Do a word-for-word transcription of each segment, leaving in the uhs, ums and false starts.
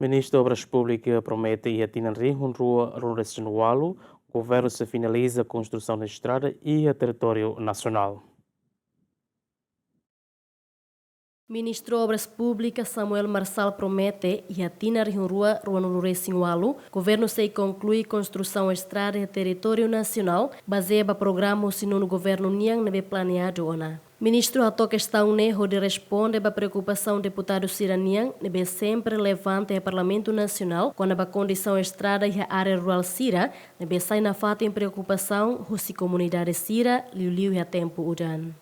Ministru Obras Públikas promete iha tinan rihun rua ruanulu-resin-ualu, governu sei finaliza konstrusaun estrada iha territóriu nasionál. Ministru Obras Públikas Samuel Marçal promete iha tinan rihun rua ruanulu-resin-ualu, governu sei konklui konstrusaun estrada iha territóriu nasionál, bazeia ba programa husi nonu governu nian ne'ebé planeadu ona. Ministru hato'o kestaun ne'e hodi responde ba preokupasaun deputadu sira-nian ne'ebé sempre levanta iha Parlamentu Nasionál kona-ba kondisaun estrada iha área rurál sira ne'ebé sai nafatin preokupasaun husi komunidade sira liuliu iha tempu udan.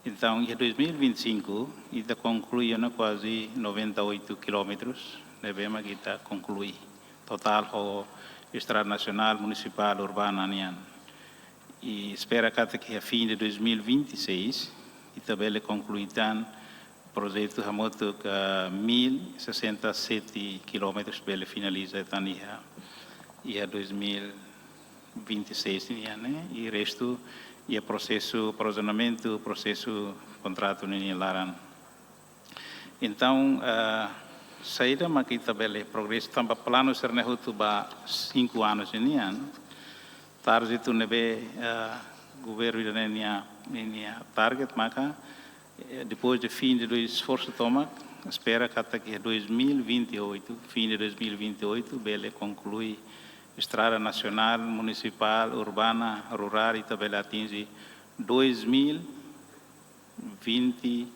Entaun, iha dois mil e vinte e cinco, ita konklui ona kuaze noventa e oito quilómetros, ne'ebé mak ita konklui. Totál ho estrada nasionál, munisipál, urbana nian. I espera katak iha fim de dois mil e vinte e seis, ita bele konklui tan projetu hamutuk mil sessenta e sete quilómetros bele finaliza tan iha, iha dois mil vinte e seis nian, ne'e? I restu iha prosesu aprovizionamentu, prosesu kontratu ninia laran. Entaun, ah, saida mak ita bele progresu tanba planu sira-ne'e hotu ba cinco anos nian. Target ne'ebé, ah, governu ida-ne'e nia, nia target maka, eh, depois de fim de dois, esforsu tomak, espera katak iha dois mil e vinte e oito, fim de dois mil e vinte e oito, bele konklui estrada nasionál, munisipál, urbana, rurál, ita bele atinje dois mil vinte,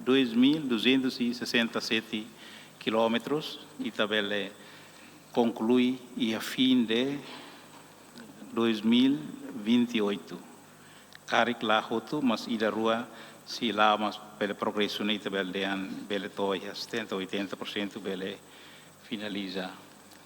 dois mil duzentos e sessenta e sete quilómetros, ita bele konklui iha fim de dois mil e vinte e oito. Karik la hotu, mas ida rua, se la, mas bele progresu ne'e ita bele dehan, bele to'o iha setenta, oitenta por cento bele finaliza.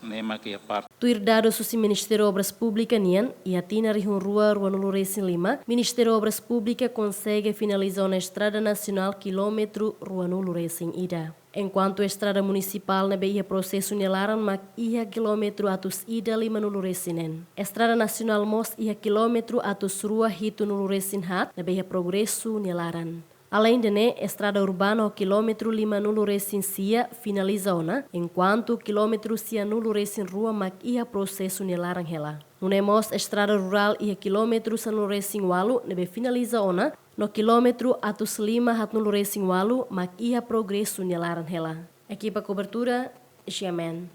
Ne'e mak iha parte. Tuir dadus husi Ministériu Obras Públikas nian, iha tinan rihun rua ruanulu-resin-lima, Ministériu Obras Públikas konsege finaliza ona estrada nasionál kilómetru ruanulu-resin-ida. Enkuantu estrada munisipál ne'ebé iha prosesu nia laran mak iha kilómetru atus ida limanulu-resin-neen. Estrada nasionál mós iha kilómetru atus rua hitunulu-resin-haat ne'ebé iha progresu nia laran. Aleinde ne'e, estrada urbana ho kilómetru limanulu-resin-sia finaliza ona, enkuantu kilómetru sianulu-resin-rua mak iha prosesu nia laran hela. Nune'e mós estrada rurál iha kilómetru sanulu-resin-ualu ne'ebé finaliza ona, no kilómetru atus lima haatnulu-resin-ualu mak iha progresu nia laran hela. Ekipa kobertura, G M N.